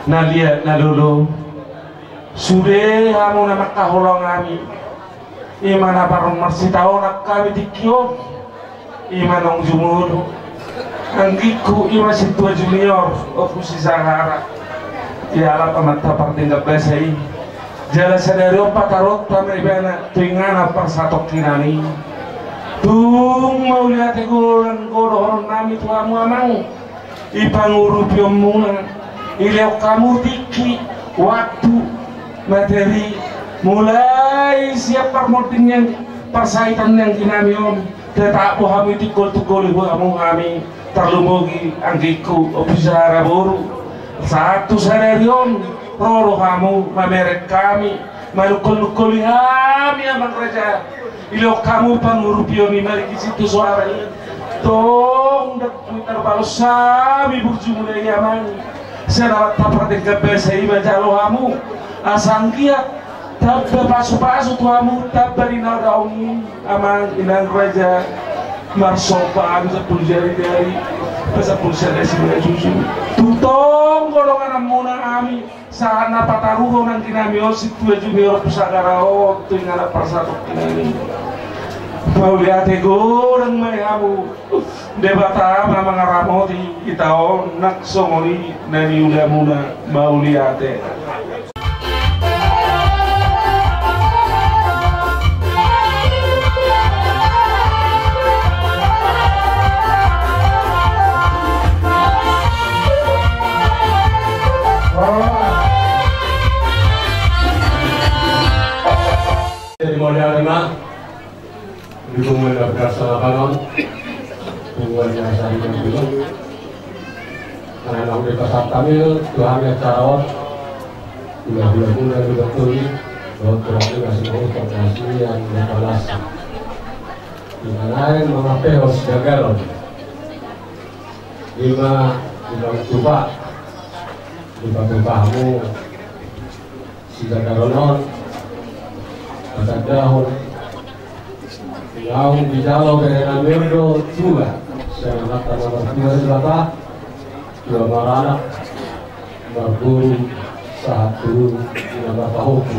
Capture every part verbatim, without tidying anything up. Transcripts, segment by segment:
Na liat na lolo, sude hamu na mangkaholongi hami. Ima na parmarsitaonan hami tingki on. Ima naung jumolo anggingku, ima Sintua Junior, Ompu Sisagara. Ia alap amanta pardenggan basa i. Jala sadari on pataruhon ma ibana tu inganan parsatongkinan i. Tung mauliate godang do dohonon nami tu hamu amang. I pangurupionmuna, i lehon hamu tingki, waktu, materi, mulai sian parmonding ni parsaitan ni anggi nami on, tetap do hamu tingkol-tingkoli hamu hami, tarlumobi anggingku, Ompu Sisagara boru, sahat tu sadari on, ro do hamu mamereng hami, manungkol-nungkoli hami amang raja. I lehon hamu pangurupion i marisi tu soara i. Tong ndang tarbalos hami burjumuna i amang. Sai amanta pardenggan basa i manjalo hamu. Asa anggiat tamba pasu-pasu tu hamu tamba di na daong i amang inang raja. Marsomba hami sampulu jari-jari. Pasampulu sada simanjujung. Tutong do dongananmuna hami. Sahat na pataruhon anggi nami on Sintua Junior Ompu Sisagara on tu inganan parsatongkinan i. Mauliate godang ma di hamu. Debata ma mangaramoti hita on nang songon i na niulamuna. Mauliate. Jadi mau dialih ma. Di punguan na berasa lapangan. Punguan na sari dan punguan. Karena udah pasar kami, Tuhan yang carawat. Udah bulan-bulan udah tuli. Bahwa Tuhan ini masih mau kasih yang berbalas. Di mana yang mengapa harus gagal? Ima, ima tupa. Tupa-tupamu. Sisagara on, patandahon. Naung dijalo bere nami on do tua. Sian amanta na martua Debata. Tua maranak. Marboru. Sahat tu na marpahompu.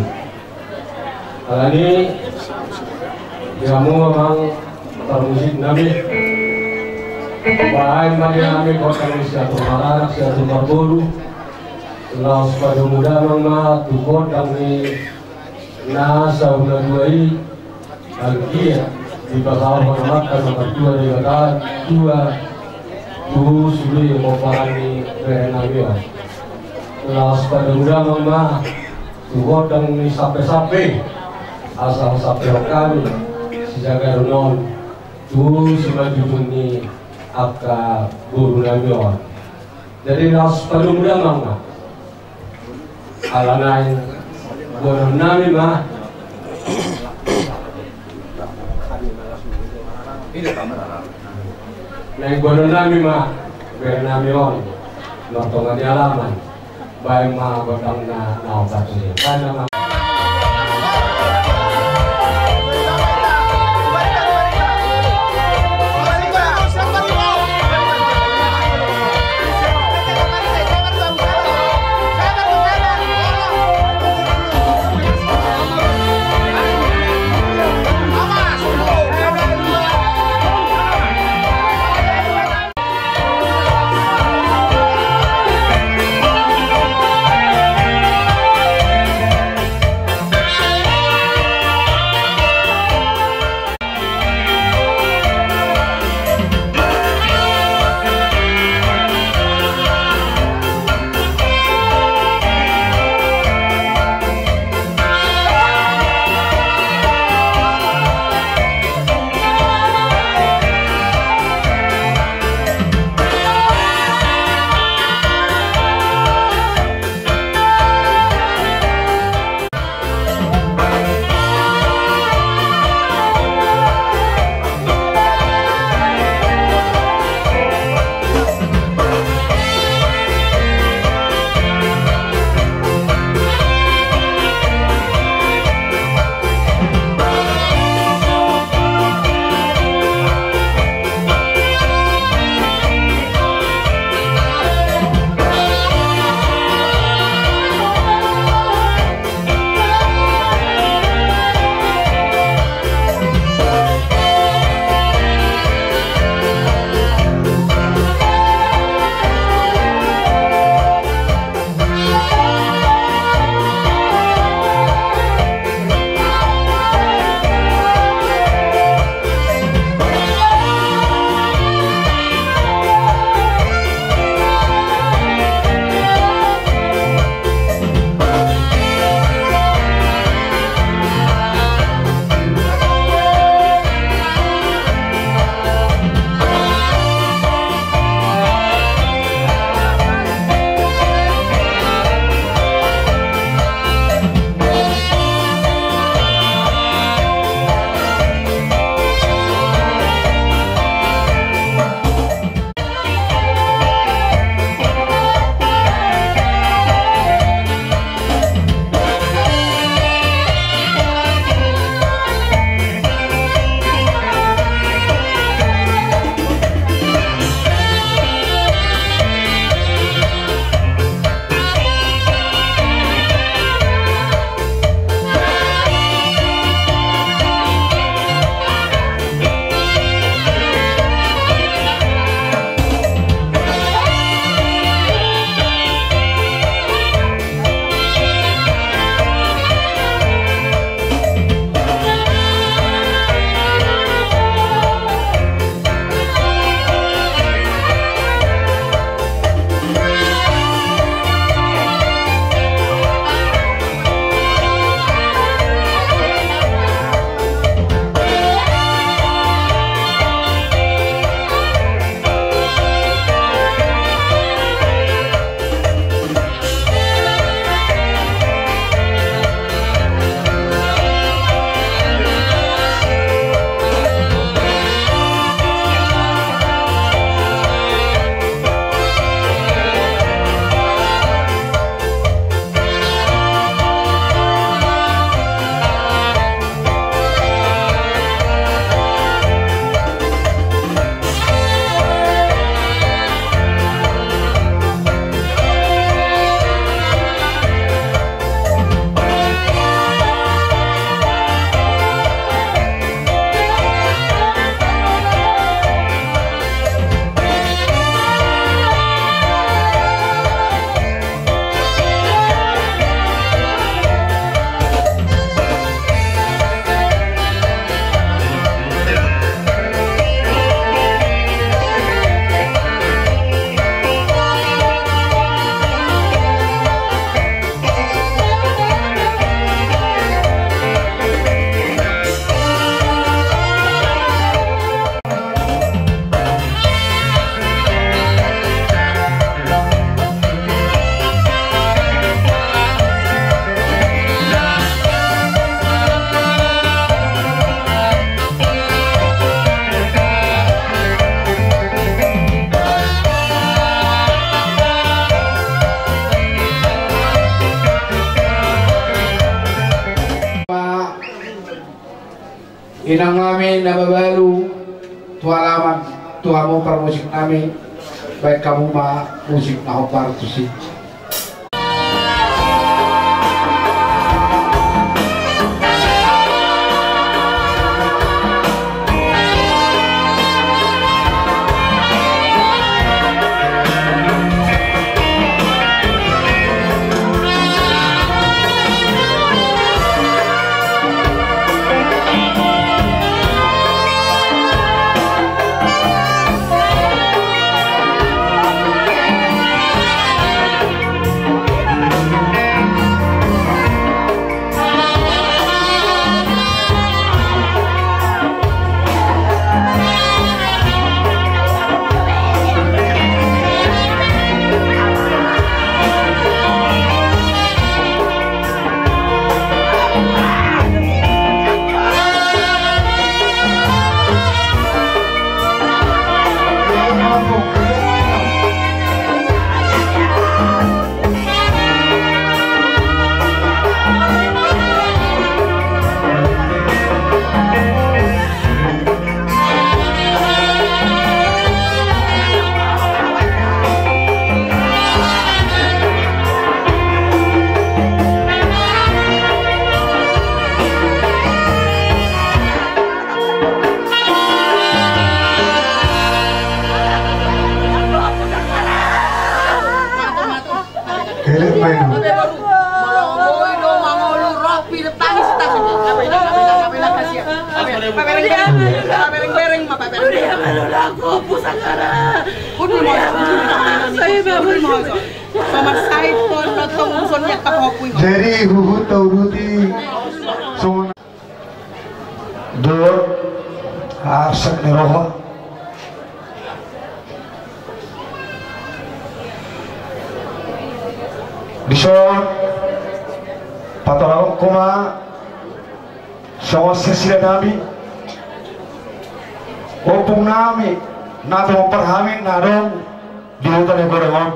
Alani. Di hamu amang parmusik nami. Baen ma di hami gondang ni si atur maranak si atur marboru. Laos padomu damang ma tu gondang ni na saur matua i. Anggiat dipasaorhon amanta na martua Debata tua tu sude pomparan ni bere nami on. Laos padomu damang ma tu gondang ni sampe-sampe asa sampehon hami sisagara on tu simanjujung ni angka boru nami on. Jadi laos padomu damang ma. Alana i boanon nami ma. Nai boanon nami ma bere nami on. Martonga ni alaman. Baen ma gondang na na opat i. Baen ma. Inang nami na mabalu tu alaman, tu hamu parmusik nami, baen hamu ma musik na hombar tusi. Elek main. Jadi huhut tauduti songon Dua, arsak ni roha. Dison patolongku ma songon sesida nami, ompung nami na tumompa hami na adong di huta ni Goreng on.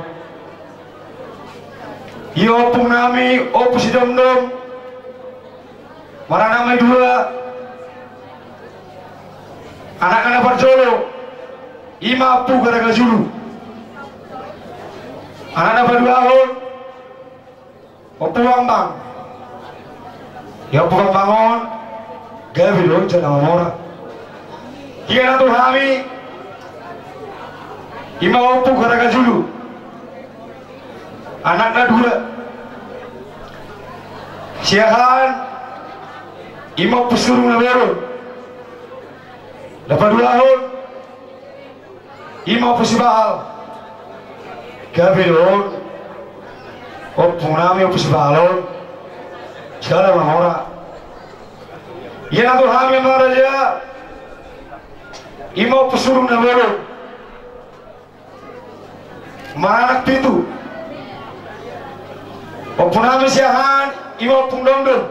Ia ompung nami, Ompu Sidomdom, maranak ma i dua, anakna na parjolo i ma Ompu Garaga Julu, anak na paduahon Ompu Bambang. Ia Ompu Bambang on gabe do on jala mamora. Ia na tu hami i ma Ompu Garaga Julu, anakna dua. Siahaan i ma Ompu Sirung na borok, na paduahon i ma Ompu Sibahal. Gabe do on ompung nami Ompu Sibahal on jala mamora. Ia na tu hami amang raja i ma Ompu Sirung na borok, maranak pitu. Ompu nami siahaan i ma Ompu Domdom.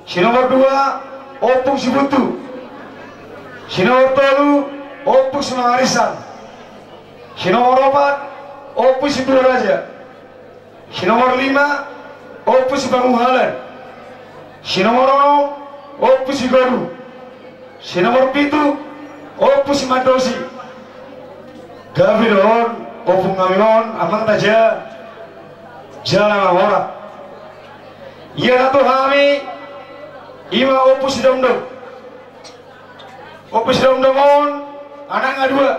Si nomor dua Ompu Sibuntu. Si nomor tolu Ompu Simangarinsan. Si nomor opat Ompu Sibuaraja. Si nomor lima Ompu Sipanguhalan. Si nomor onom Ompu Sigoru. Si nomor pitu Ompu Simandosi. Gabe do on ompung nami on amang raja jala mamora. Ia na tu hami i ma Ompu Sidomdom. Ompu Sidomdom on anakna dua.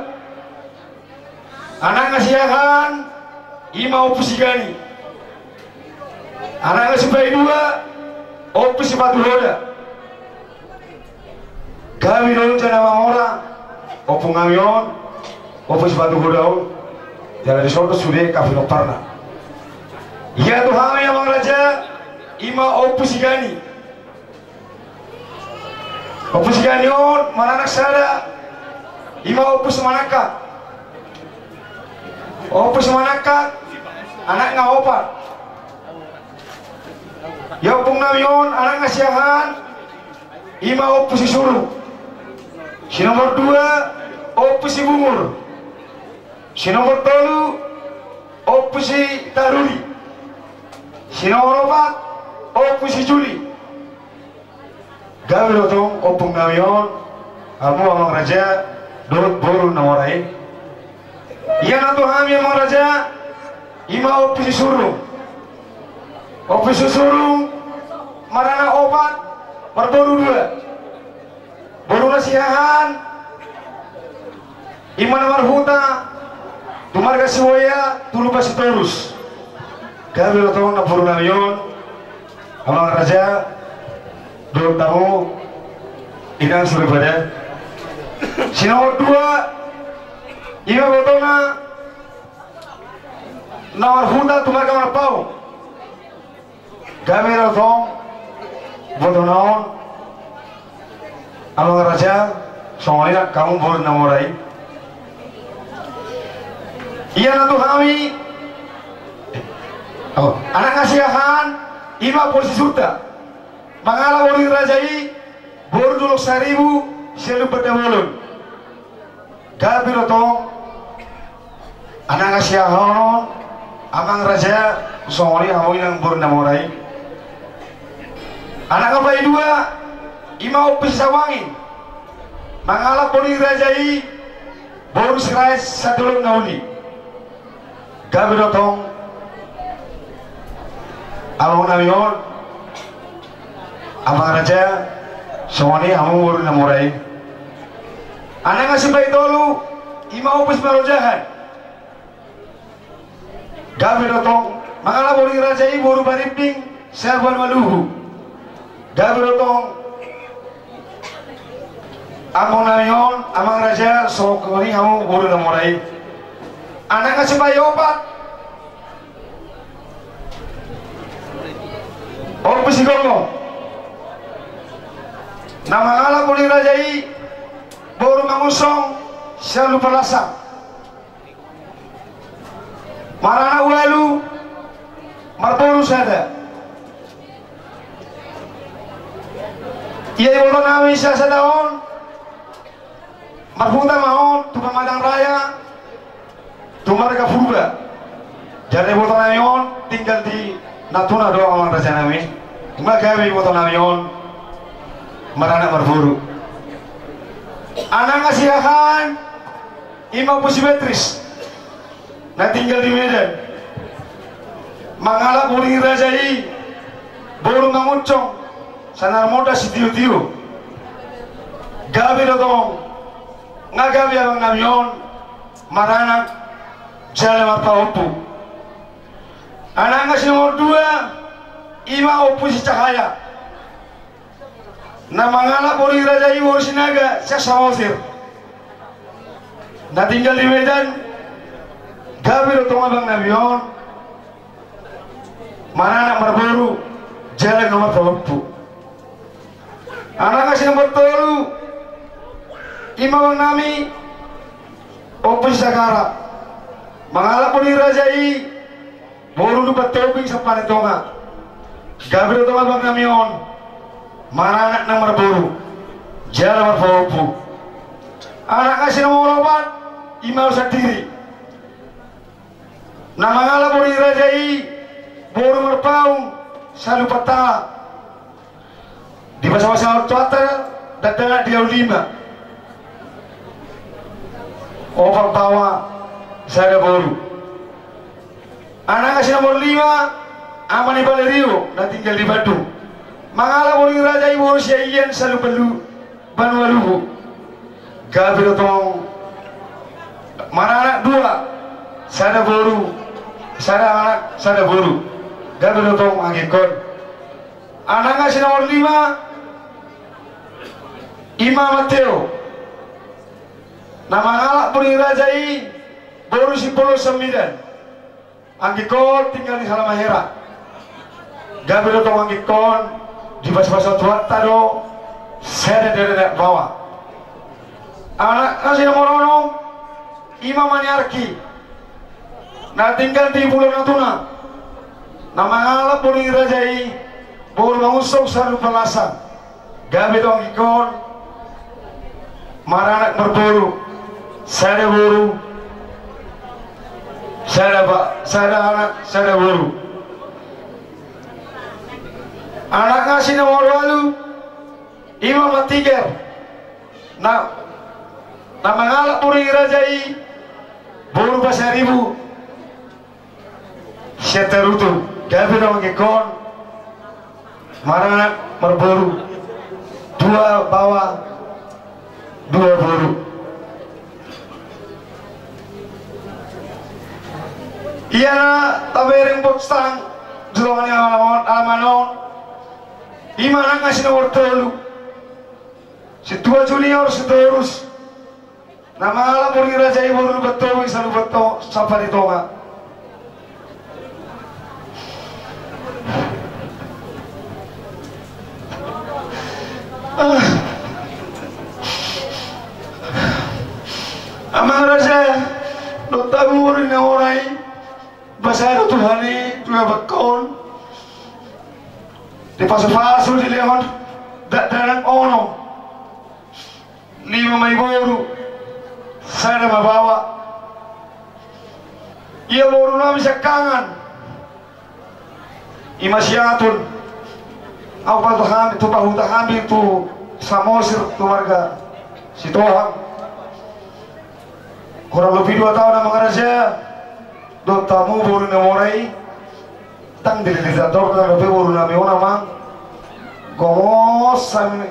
Anakna siahaan i ma Ompu Sigani. Anakna sipaidua Ompu Sipatuhoda. Gabe do on jala mamora ompung nami on Ompu Sipatuhoda on. Jala dison do sude angka pinomparna. Ia tu hami amang raja i ma Ompu Sigani. Ompu Sigani on maranak sada i ma Ompu Simanakak. Ompu Simanakak anakna opat. Ia ompung nami on anakna siahaan i ma Ompu Sisurung. Si nomor dua Ompu Sibungur. Si nomor tolu Ompu Sitaruli. Si nomor opat Ompu Sijuli. Gabe do tong ompung nami on, hamu amang raja dohot boru na mora i. Ia na tu hami amang raja, i ma ompu si Surung. Ompu si Surung maranak opat, marboru dua. Boruna si Hahan, i ma na marhuta tu marga Siboya, tu Lumban Sitorus. Gabe do tong namboru nami on, amang raja dohot hamu inang soripada. Si nomor dua, i ma ibotona na marhuta tu marga Marpaung. Gabe do tong ibotona on, amang raja, songon i nang hamu boru na mora i. Ia na tu hami, oh, anakna si Hahan, i ma boru si Surta. Mangalap boru ni raja i, boru Dolok Saribu, sian Lumban Nabolon. Gabe do tong anakna si Hahan on, amang raja, songon i hamu inang boru na mora i. Anakna paidua, i ma ompu si Sawangi. Mangalap boru ni raja i, boru Sirait sian Dolok Na Uli. Gabe do tong amang nami on, amang raja, songon i hamu boru na mora i. Anakna si paitolu, i ma ompu si Marojahan. Gabe do tong, mangalap boru ni raja i, boru Barimbing, sian Banua Luhu. Gabe do tong amang nami on, amang raja, songon i hamu boru na mora i. Anakna si paiopat, ompu si Gonggong. Na mangalap boru ni raja i, boru Mangunsong, sian Lumban Lansang. Maranak ualu, marboru sada. Ia ibotona nami sasada on, marhuta ma on tu Pamatang Raya, tu marga Purba. Jala ibotona nami on tinggal di Natuna do, amang raja nami. Nunga gabe ibotona nami on maranak marboru. Anakna si Hahan, i ma ompu si Beatrice, na tinggal di Medan. Mangalap boru ni raja i, boru Mangunsong, sian Narmonda Sitiotio. Gabe do tong, nunga gabe amang nami on maranak jala marpahompu. Anakna si nomor dua, i ma ompu si Cahaya. Na mangalap boru ni raja i, boru Sinaga, sian Samosir. Na tinggal di Medan. Gabe do tong amang nami on maranak marboru jala nunga marpahompu. Anakna si nomor tolu, i ma amang nami ompu si Sagara. Mangalap boru ni raja i, boru Lumban Tobing sian Panetonga. Gabe do tong amang nami on maranak nang marboru jala marpahompu. Anakna si nomor opat, i ma au sandiri. Na mangalap boru ni raja i, boru Marpaung, sian Lumban Tala. Dipasapasa Tuanta dakdanak di au lima. Opat baoa, sada boru. Anakna si nomor lima, ama ni Valerio, na tinggal di Bandung. Mangalap boru ni raja i, boru Siagian, sian Lumban Lu-, Banua Luhu. Gabe do tong maranak dua, sada boru, sada anak, sada boru. Gabe do tong anggikon. Anakna si nomor lima, i ma Matteo. Na mangalap boru ni raja i, boru Simbolon sian Medan. Anggikon tinggal di Halmahera. Gabe do tong anggikon, dipasapasa Tuanta do sada dakdanak baoa. Anakna si nomor onom, i ma Maniarki, na tinggal di Pulo Natuna. Na mangalap boru ni raja i, boru Mangunsong sian Lumban Lansang. Gabe do anggikon maranak marboru, sada boru, sada ba-, sada anak, sada boru. Anakna si nomor ualu, Ima Matiger. Na, na mangalap boru ni raja i boru Pasaribu. Sian Tarutung, gabe na mangingkon maranak marboru, dua baoa, dua boru. Ia na tabereng boru stang di tonga ni alaman on, ima nang na si nomor tolu. Situa junior Sitorus. Na mangalap boru ni raja i boru Lumban Tobing, Lumban Tobing Samparitonga. Amang raja dohot hamu boru ni na mora i, basa do Tuhan i tu na bangka on. Dipasupasu dilehon dakdanak onom. Lima ma i boru, sada ma baoa. Ia boru nami siangkangan, ima si Atun. Ahu pahuta hami tu, pahuta hami tu Samosir tu marga Sitohang. Kurang lobi dua taon amang raja dohot hamu boru ni na mora i. Ndang dililita torna dope boru nami on amang. Gomos hami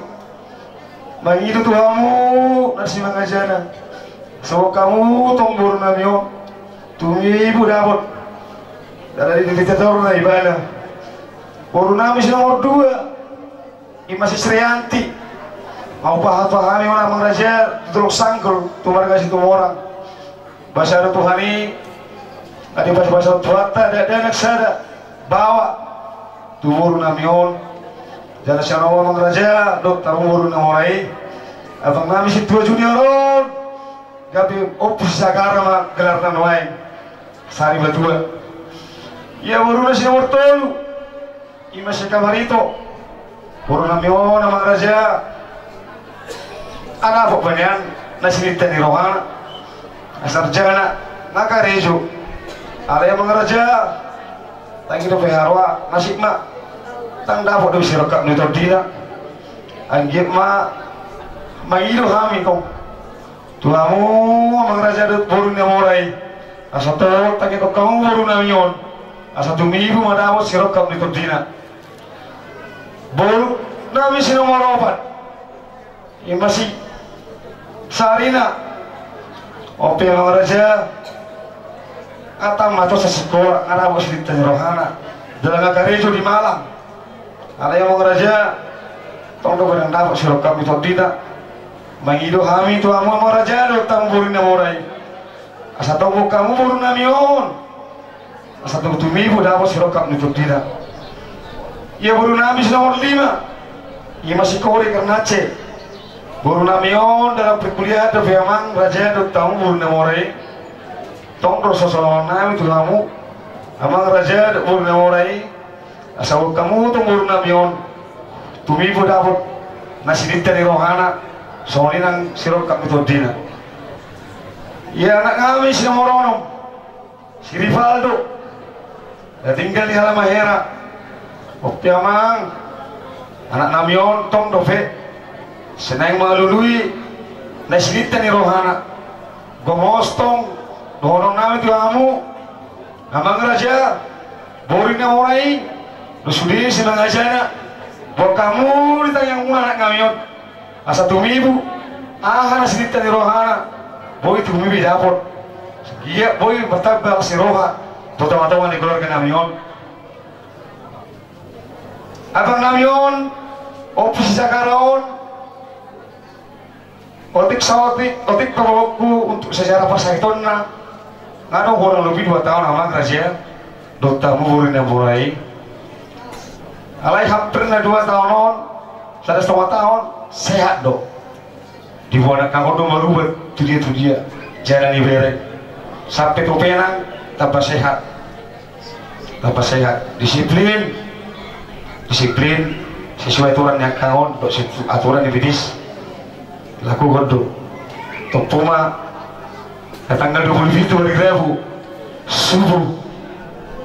mangido tu hamu na simangajana. Songon hamu tong boru nami on tumibu dapot. Ndang dililita torna ibana. Boru nami si nomor dua. Ima si Srianti. Ahu pahuta hami on amang raja tu Dolok Sanggul tu marga Situmorang. Basa do Tuhan i, na dipasupasu Tuhanta dakdanak sada baoa tu boru nami on. Jala sian hamu amang raja dohot hamu boru ni na mora i, abang nami situa junior on, gabe Ompu si Sagara ma gelarna nuaeng. Sari Batua. Ia boruna si nomor tolu. Ima si Kabarito. Boru nami on amang raja, ndang dapot baenan na sininta ni rohana. Na sarjana, na karejo. Alai amang raja, ndang i dope haroa nasibna. Ndang dapot dope sirongkap ni tondina. Anggiat ma mangido hami tong tu hamu amang raja dohot boru ni na mora i, asa tongtong tangihon hamu boru nami on, asa tumibu ma dapot sirongkap ni tondina. Boru nami si nomor opat, ima si Sarina. On pe amang raja, ndang tamat sikola, ndang dapot sininta ni rohana. Jala nga karejo di Malang. Alai amang raja, tong do ndang dapot sirongkap ni tondina. Mangido hami tu hamu amang raja dohot hamu boru ni na mora i, asa tongtong hamu boru nami on, asa tongtong tumibu dapot sirongkap ni tondina. Ia boru nami si nomor lima, ima si Kori Karnace. Boru nami on dalam perkuliahan dope amang raja dohot hamu boru ni na mora i. Tong do sosongon nami tu hamu amang raja dohot boru ni na mora i, asa tongtong hamu tong boru nami on tumibu dapot na sininta ni rohana, songon i nang sirongkap ni tondina. Ia anak nami si nomor onom, si Rivaldo, na tinggal di Halmahera. On pe amang, anak nami on tong dope sai naeng mangalului na sininta ni rohana. Gomos tong dohonon nami tu hamu amang raja, boru ni na mora i dohot sude simangajana, boan hamu di tangiangmuna anak nami on, asa tumibu aha na sininta ni rohana, boi tumibu dapot. Ia boi martamba las ni roha tu tongatonga ni keluarga nami on. Abang nami on, Ompu si Sagara on, otik saotik, otik pabolongku untuk sejarah parsahitonna. Nga adong hurang lobi dua taon amang raja dohot hamu boru ni na mora i. Alai hampir na dua taon on, sada setengah taon, sehat do. Diboan angka on do marubat tu dia tu dia, jala ni bere. Sampe tu penang, tamba sehat. Tamba sehat. Disiplin. Disiplin. Sesuai aturan ni angka on, dohot sesu-, aturan ni medis. Lakuhon do. Tompu ma, na tanggal dua puluh pitu hari Rabu subuh,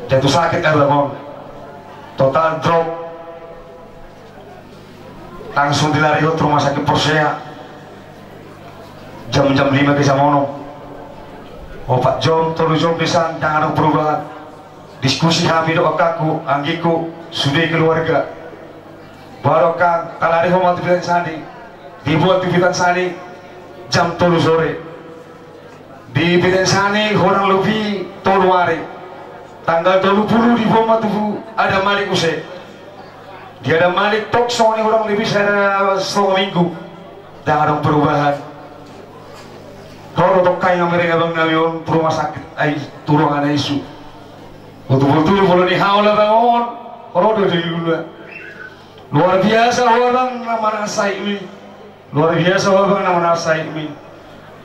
jatuh sakit abang on. Total drop. Langsung dilarihon tu rumah sakit Porsea. Jam, jam lima ke jam onom. Opat jom, tolu jom, bisa ndang adong perubahan. Diskusi hami dohot angkangku, anggingku, sude keluarga. Baru angkang, talarihon ma tu Pitansari. Dibuat tu Pitansari jam tolu sore. Di Pitansari hurang lobi tolu ari. Tanggal tolu pulu dibuat ma tu Adam Malik use. Di Adam Malik tong songon i hurang lobi sada, sada minggu. Ndang adong perubahan. Ro do tongkai na mereng abang nami on tu rumah sakit, ai tu ruangan I C U. Betul-betul molo ni hau abang on, ro do di luna. Luar biasa ho abang na manasai mi. Luar biasa ho abang na manasai mi.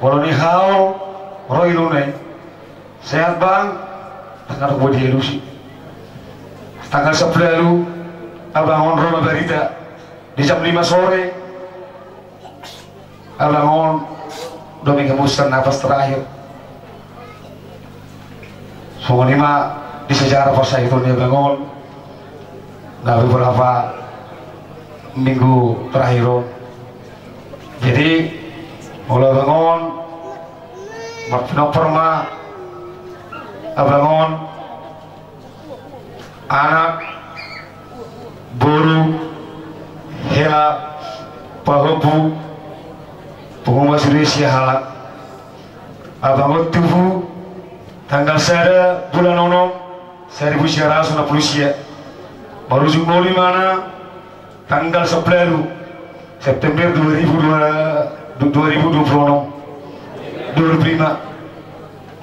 Molo ni hau ro i luna i. Sehat bang. Tanggal dua puluh dua lusi. Tanggal sepuluh abang on ro ma barita. Di jam lima sore. Abang on do menghembuskan napas terakhir. Songon i ma di sejarah parsahiton ni abang on. Na beberapa minggu terakhir on. Jadi molo abang on marpinompar ma abang on, anak, boru, hela, pahompu, pungu ma sude sia halak. Abang on tubu tanggal sada bulan onom, saribu sia ratus onom pulu sia. Marujung moli ma na tanggal sepuluh September dua ribu dua, dua ribu dua puluh enam. Dua ribu lima.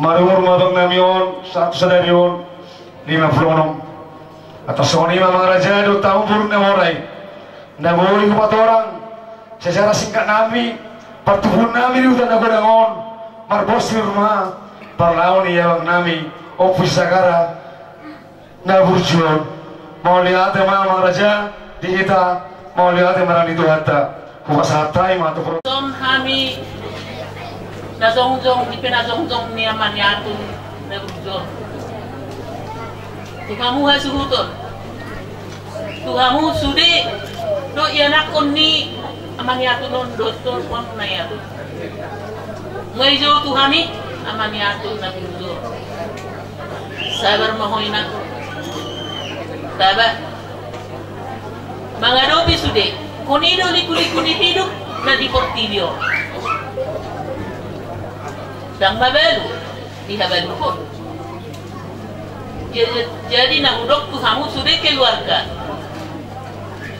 Marumur ma abang nami on, sahat sadari on, lima pulu onom. Atas songon i ma amang raja dohot hamu boru na mora i. Na boi hupatorang secara singkat nami, partubuhon nami di huta na godang on, marbosir ma parlaho ni abang nami, Ompu Sagara. Na burju on. Mauliate ma amang raja di hita, mauliate ma di Tuhanta. Hupasahat hami ma tu pro- Songon hami na jongjong, di pe na jongjong ni ama ni atun na burju on. Tu hamu hasuhuton. Tu hamu sude dohot ianakhon ni ama ni atun on dohot tu hamu na i atun. Nunga dijou tu hami ama ni atun na burju on. Sabar ma ho inang. Sabar. Mangadopi sude. Hon i do liku-liku ni hidup na di portibi on. Ndang mabalu dihabaluhon. Ja-, jadi na hudok tu hamu sude keluarga.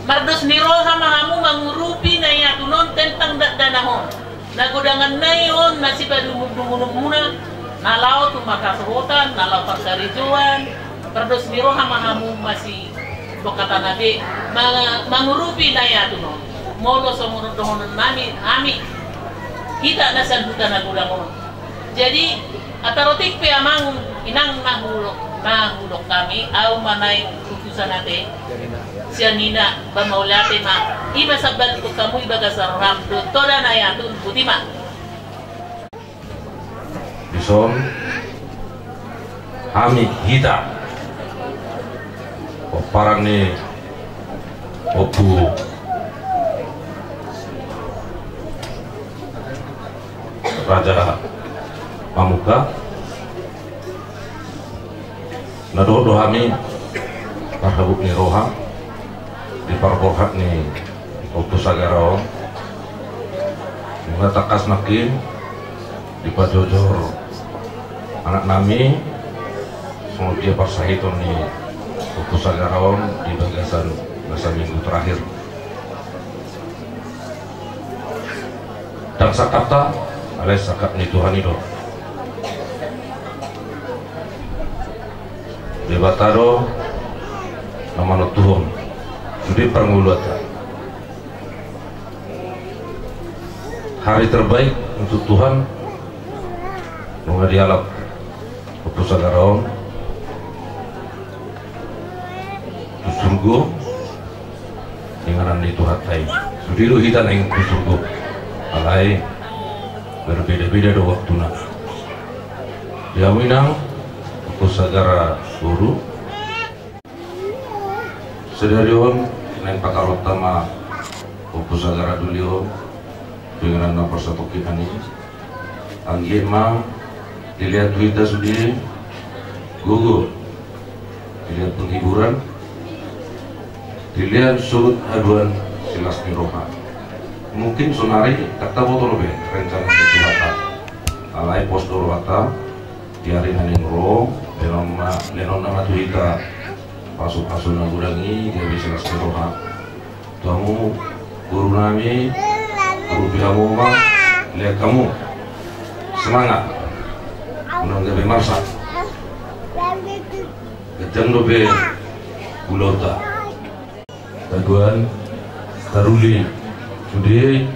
Mardos ni roha ma hamu mangurupi na i atun on tentang dakdanak on. Na godanganna i on na sipadumun-dumunonmuna, na laho tu marhasohotan, na laho parkarejoan, mardos ni roha ma hamu masi bongkatana be, ma-, mangurupi na i atun on. Molo songon dohonon nami, hami, hita na sian huta na godang on. Jadi, antar otik pe amang inang na hudok, na hudok hami, au ma naeng utusan ate. Sian ina, ba mauliate ma, i ma sambal tu hamu i bagasan roham, dohot toda na i atun, botima. Dison, hami hita. Pomparan ni Ompu Raja Mamuka. Na dohot do hami marhabot ni roha di parborhat ni Ompu Sagara on. Nunga tangkas nangkin dipajojor anak nami songon dia parsahiton ni Ompu Sagara on di bagasan na saminggu terakhir. Ndang sangkapta, alai sangkap ni Tuhan i do. Debata do na manontuhon sude parngoluanta. Hari terbaik untuk Tuhan, nunga dialap Ompu Sagara on tu surgo, inganan ni Tuhanta i. Sude do hita naeng tu surgo. Alai berbeda-beda do waktuna. Di hamu inang, Ompu Sagara boru. Sadari on naeng patarunta ma Ompu Sagara Doli on, tu inganan na parsatongkinan i. Anggiat ma dilehon tu hita sude gogo, dilehon penghiburan, dilehon suhut haduan, silas ni roha. Mungkin sonari ndang taboto dope rencana ni Tuhanta. Alai pos do rohanta, di ari na naeng ro, lehon ma, lehon ma tu hita pasupasu na godang i, gabe silas ni roha. Tu hamu boru nami, boru pihamoma, lehon hamu semangat. Unang gabe marsak. Ganjang dope ulaonta. Haduan, taruli sude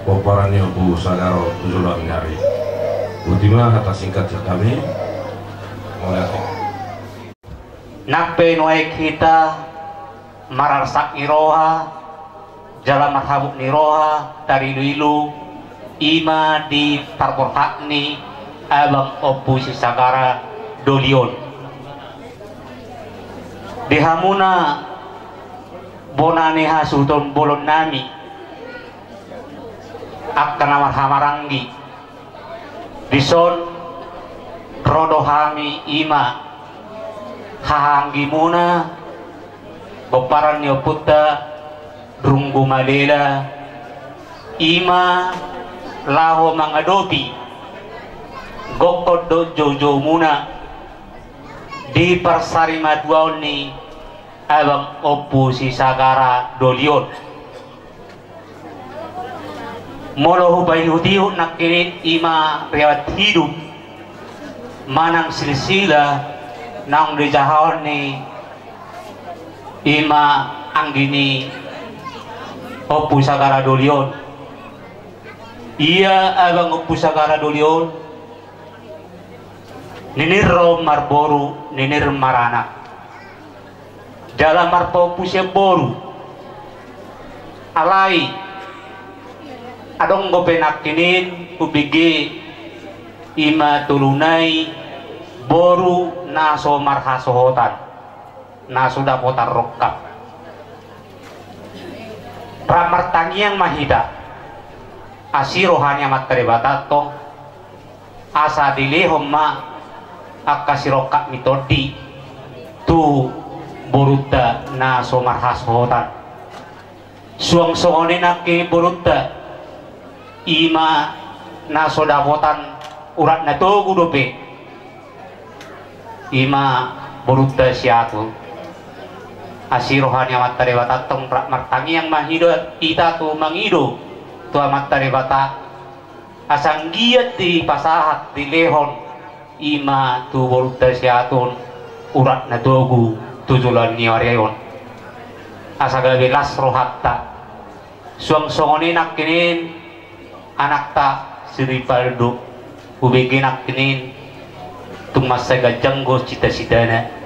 pomparan ni Ompu Sagara tu joloan ni ari. Boti ma hata singkat sian hami. Mauliate. Nang pe nuaeng hita mararsak ni roha jala marhabot ni roha, tariluilu, i ma di parborhat ni abang Ompu si Sagara Doli on. Di hamuna bona ni hasuhuton bolon nami, angka na marhahamaranggi, dison ro do hami, i ma hahaanggimuna, pomparan ni ompunta Runggu Malela, i ma laho mangadopi gokhon dohot joujoumuna di parsarimatuaon ni abang Ompu si Sagara Doli on. Molo hupaihutihut nangkining, i ma riwayat hidup manang silsilah naung dijahahon ni, i ma anggi ni Ompu Sagara Doli on. Ia abang Ompu Sagara Doli on, ninir ro marboru, ninir maranak, jala marpahompu sian boru. Alai adong dope nangkining hubege, i ma toluna i, boru na so marhasohotan, na so dapotan rongkap. Rap martangiang ma hita, asi roha ni Amanta Debata tong, asa dilehon ma angka sirongkap ni tondi tu borunta na so marhasohotan. Suang songon i nangkining borunta, i ma na so dapotan urat na togu dope, i ma borunta si Atun. Asi roha ni Amanta Debata tong, rap martangiang ma hita, hita tu mangido tu Amanta Debata, asa anggiat dipasahat, dilehon, i ma tu borunta si Atun urat na togu tu joloan ni ari on, asa gabe las rohanta. Suang songon i nangkining anakta si Ripaldo, hubege nangkining tung mansai ganjang do cita-citana.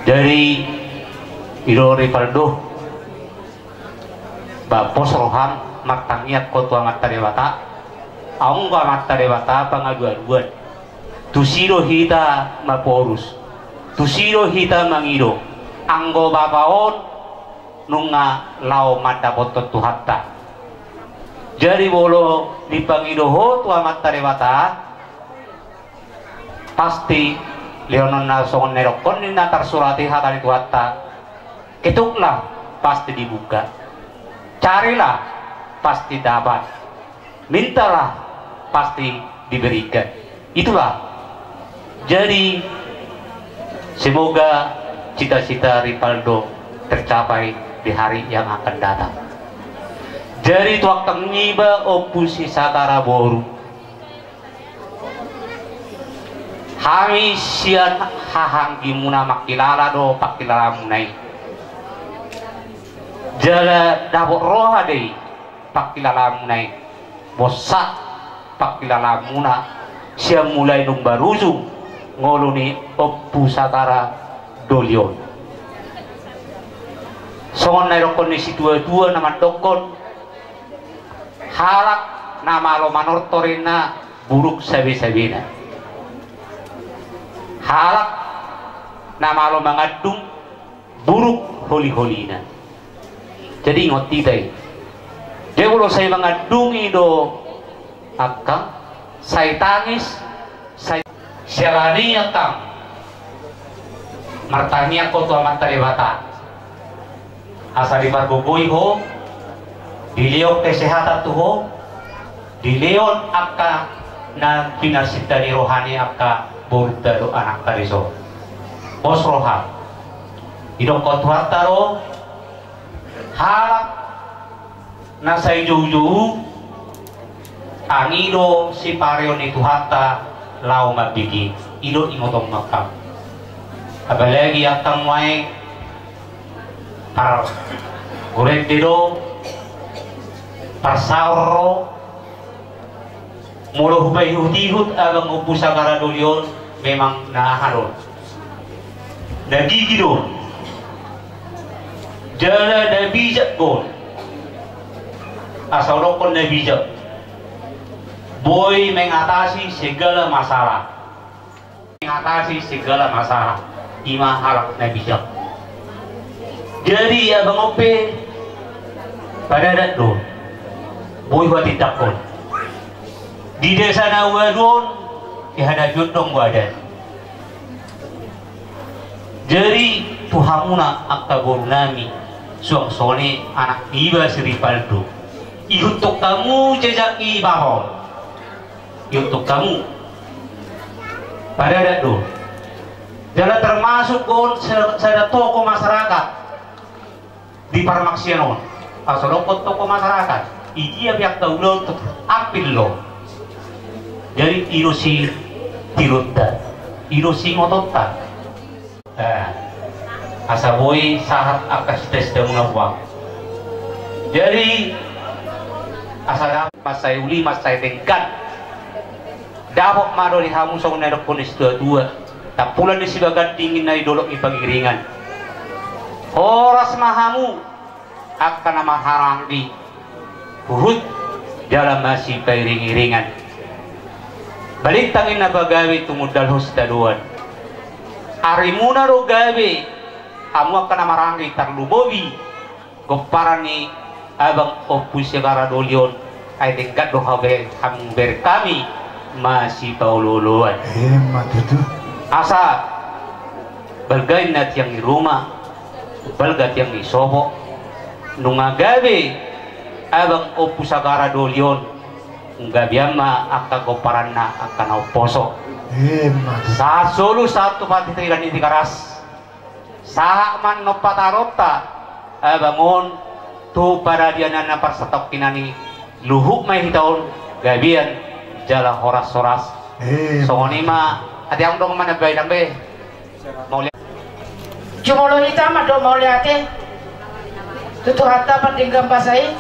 Jadi i do, Ripaldo, ba pos roham martangiang ho tu Amanta Debata. Adong do Amanta Debata pangaduaduan. Tusi do hita maporus, tusi do hita mangido. Anggo bapa on nunga laho mandapothon Tuhanta. Jadi molo dipangido ho tu Amanta Debata, pasti lehononna songon na nidokkon ni na tarsurat i, hata ni Tuhanta: Ketuklah, pasti dibuka. Carilah, pasti dapat. Mintalah, pasti diberikan. Itulah. Jadi semoga cita-cita Ripaldo tercapai di hari yang akan datang. Jadi tu angka niba Ompu si Sagara boru, hami sian hahaanggimuna mangkilala do pangkilalamuna i. Jala dapot roha do i pangkilalamuna i. Mosat pangkilalamuna sian mulai dung barujung ngolu ni Ompu Sagara Doli on. Songon na nidokkon ni situatua na mandokkon, halak na malo manortor ninna buruk sabesabena. Halak na malo mangandung buruk holiholina. Jadi ingot hita i. Jadi molo sai mangandungi do angka, sai tangis, sai siala ni i angka martangiang ho tu Amanta Debata. Asa dipargogoi ho, dilehon kesehatan tu ho, dilehon angka na pinarsinta ni roha ni angka borunta dohot anakta dison. Pos roha. Didokkon Tuhanta do, halak na sai joujou, tangido sipareon ni Tuhanta laho mambege, i do ingoton mangkam. Apalagi angka nuaeng par gorende do, parsaor do, molo hupaihutihut abang Ompu Sagara Doli on memang na aha do. Na gigi do. Jala na bijak do. Asa hudokkon na bijak. Boi mengatasi segala masalah. Mengatasi segala masalah. Ima halak na bijak. Jadi abang on pe padadat do. Boi huhatindanghon. Di desa na hualuhon, di hadapi on do huadat. Jadi tu hamuna angka boru nami, suang songon i anak niba si Ripaldo. Ihuthon hamu jejak ni Bahol. Ihuthon hamu. Padadat do. Jala termasuk on sa-, sada tokoh masyarakat di parmaksian on. Asa dokkon tokoh masyarakat, i dia pe angka ulaon tu ampil do. Jadi i do si tirunta, i do si ngotonta. Eh, asa boi sahat angka sitasitamuna puang. Jadi asa dapot mansai uli mansai denggan. Dapot ma do di hamu songon na dokkon ni situatua. Tampulan ni sibaganding ninna di dolok ni Pangiringan. Horas ma hamu angka na marhahamaranggi, huhut jala masipairingiringan. Balintang ninna pagabe tumundalhon sitadoan. Arimuna do gabe hamu angka na marhahamaranggi, tarlumobi gomparan ni abang Ompu Sagara Doli on, ai denggan do hamu bereng hami masipaolooloan. Ima tutu. Asa balga ninna tiang ni ruma, balga tiang ni sopo, nunga gabe abang Ompu Sagara Doli on, gabean ma angka gomparanna angka na umposo. Ima tutu. Sahat solu sahat tu partingkian ni Tigaras. Sahat ma annon pataronta abang on tu paradianan na parsatongkinan i, luhut ma hita on gabean jala horashoras. Eh. Songon i ma, ate, ahu dongan ma na baen be. Mauliate. Jumolo hita mandok mauliate tu Tuhanta pardenggan basa i.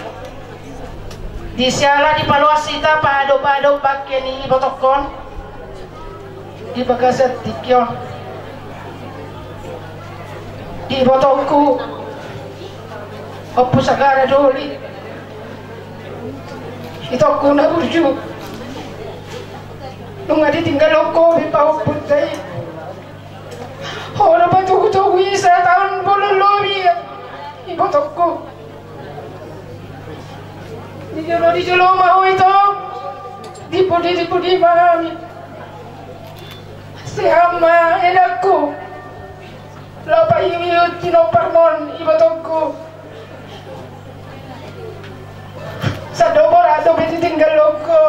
Di siala dipaloas hita paadop-adop bangke ni ibotongkon. Di bagasan tingki on, di ibotongku Ompu Sagara Doli, itongku na burju, nunga ditinggalhon ho be pahompunta i. Ho do patogutogu i sataon bolon lobi, ibotongku. Di jolo, di jolo ma ho, ito. Di pudi, di pudi ma hami. Sehat ma edangku. Laho paihutihut tinomparmon, ibotongku. Sandok borat dope ditinggalhon ho.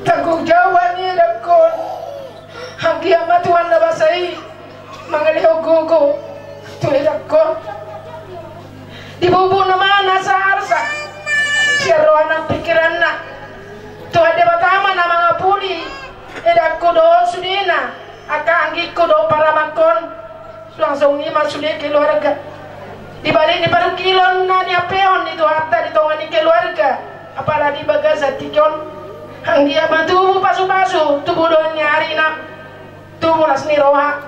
Tanggung jawab ni edangkon. Anggiat ma Tuhan na basa i mangalehon gogo tu edangkon. Dibubukna ma nasa arsak sian rohana, pikiranna. Tuhan Debata ma na mangapuli edangku dohot sudena, angka anggingku dohot paramangkon. Suang songon i ma sude keluarga. Di balik ni parungkilon na niampehon ni Tuhanta di tonga ni keluarga, apala di bagasan tingki on, anggiat ma tubu pasupasu, tubu dohot ni arina, tubu las ni roha.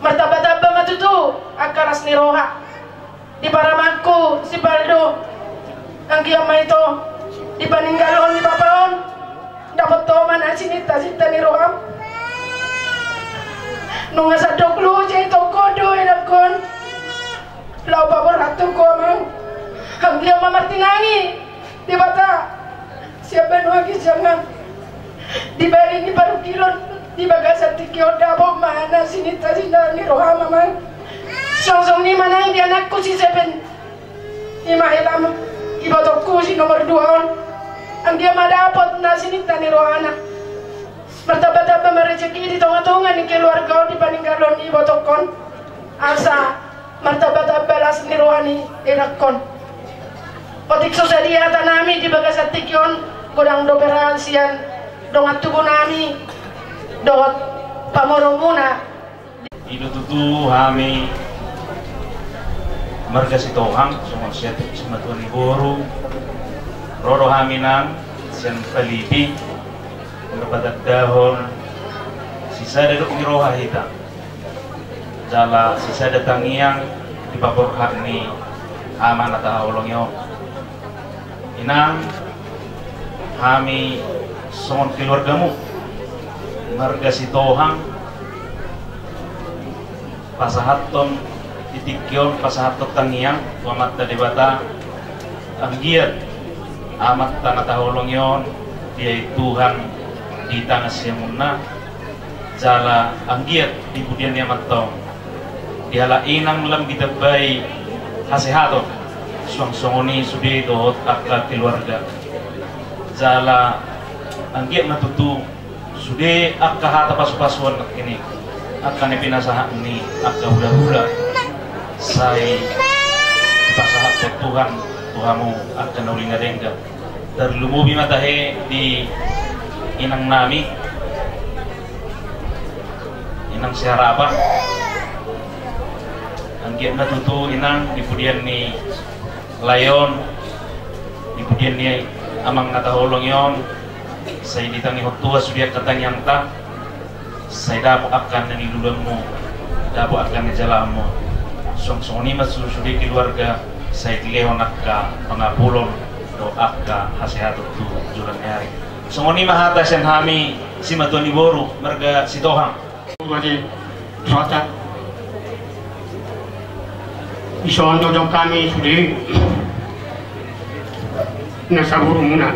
Martambatamba ma tutu angka las ni roha. Di paramangku si Paldo, anggiat ma ito, di paninggalhon ni bapa on, dapot ho ma na sinintasinta ni roham. Nunga sandok loja itongkon do edangkon, laho paborhathon ho amang. Anggiat ma martinangi Debata sian banua ginjang na di balik ni parungkilon di bagasan tingki on, dapot ma na sininta-sinta ni roham, Amang. Songon i ma nang di anakku si Seven, i ma hela ibotongku si nomor dua on. Anggiat ma dapot na sininta ni rohana. Martamba-tamba ma rejeki di tonga-tonga ni keluarga on di paninggalon ni ibotongkon. Asa martamba-tamba las ni roha ni inakkon. Otik so sadia hatanami di bagasan tingki on, godang dope ra sian dongan tubunami dohot pamoruonmuna. I do tutu hami marga Sitohang, songon siatik simatua ni boru, ro do hami nang sian Palipi, marpatandahon sisada dok ni roha hita jala sisada tangiang di paborhat ni Ama na tahaholongi on. Inang, hami songon keluargamu, marga Sitohang, pasahathon di tingki on, pasahathon tangiang tu Amanta Debata, anggiat Amanta na tahaholongi on diae Tuhan di tangan siamunna, jala anggiat di pudian ni Amanta on, di halak inang lam ditambai hasehaton, suang songon i sude dohot angka keluarga. Jala anggiat ma tutu sude angka hata pasu-pasuon nangkin i, angka na pinasahat ni angka hula-hula, sai dipasahathon Tuhan tu hamu angka na uli na denggan. Tarlumobi ma tahe di inang nami, Inang Siharapan. Anggiat ma tutu, Inang, di pudian ni lae on, di pudian ni Amang na tahaholongi on, sai ditangihon Tuhan sude angka tangiangta, sai dapot angka na niluluanmu, dapot angka na nijalahanmu. Suang songon i ma tu sude keluarga, sai dilehon angka pangapulon dohot angka hasehaton tu joloan ni ari. Songon i ma hata sian hami simatua ni boru marga Sitohang. Ro ate, ro ate. Dison do didok hami sude na saborumuna.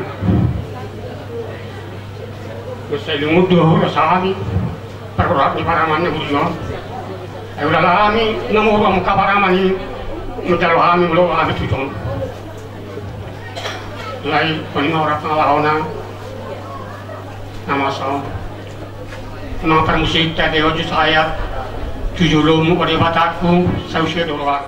Sai lungun do hurasa hami parhorasan ni paraman na buri on. Ai ulaon hami na molo angka paraman i manjalo hami, molo hami tutu on. Alai songon i ma horas na laho na na masa on. Amang parmusikta, dehonsa sahat tu jolomu, o Debatangku, sai use do roham.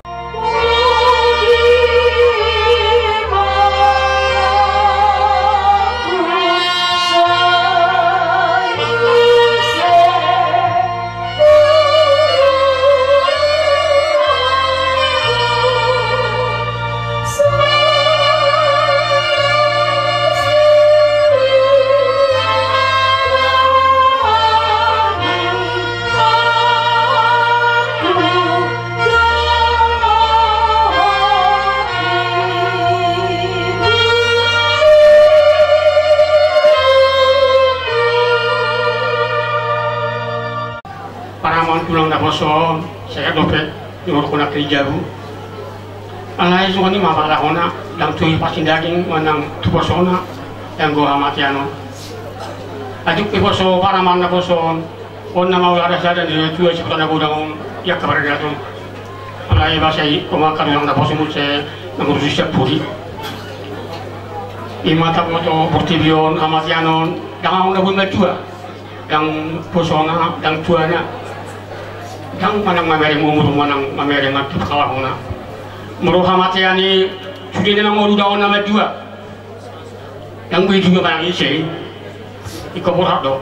Paraman tulang naposo on, sehat dope, di horong na kerja bu. Alai songon i ma parlahona, ndang tu ipas ni daging manang tu posona, ndang goha mate anon. Aduk iposo paraman naposo on, on nama ulara sada ni tua si kota na godang on, ia kabar daton. Alai basa i, oma karulang naposo muse, mangurusi siap puri. Ima taboto portibi on, hamatean on, ndang anon na boi matua. Ndang posona, ndang tuana. Ndang manang mamereng umur, manang mamereng antu kalahona. Molo hamatean i, sude na mangolu ndang on na madua. Ndang boi juga manang ise. Ingkon borhat do.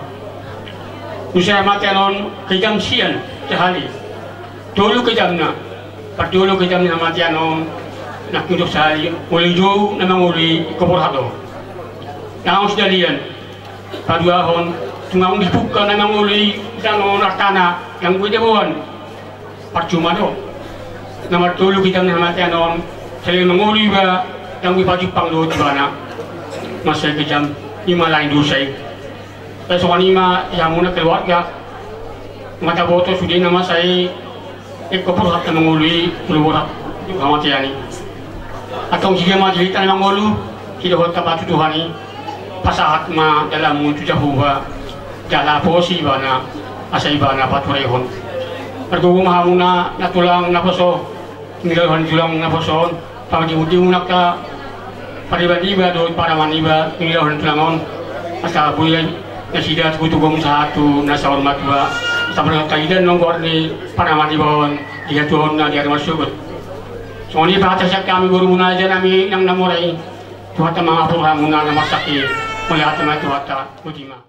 Muse hamatean on, kejam sian, sahali. Tolu kejamna. Partolu kejam ni hamatean on, nangkin didok sahali. Molo i jou na mangolu i, ingkon borhat do. Ndang on sidalian. Paduahon, tung adong dipungka na mangolu i, ndang on artana, ndang boi daboan. Parcuma do. Na martolu kejam ni hamatean on, selain mangolu iba, ndang boi pajumpang dohot ibana. Mansai kejam, ima lain dosa i. Sai songon i ma di hamuna keluarga. Mata boto sude na masa i, ingkon borhat na mangolu i, molo borhat hamatean i. Antong sige ma di hita na mangolu, didohot hata tu Tuhan i, pasahat ma dalanmu tu Jahowa, jala posi ibana, asa ibana paturehon. Margogo ma hamuna na tulang naposo, di na tulang naposo on, pamadimun-dimun angka pariban niba dohot paraman niba di na tulang on, asa boi nasida tubu-tubu sahat tu na saur matua, asa marhata idaon nang goar ni paraman niba on di hatuaonna di ari marsogot. Songon i pasahat sian hami borumuna, raja nami, inang na mora i. Tuhanta mangapul hamuna na marsak i. Mauliate ma di Tuhanta. Botima.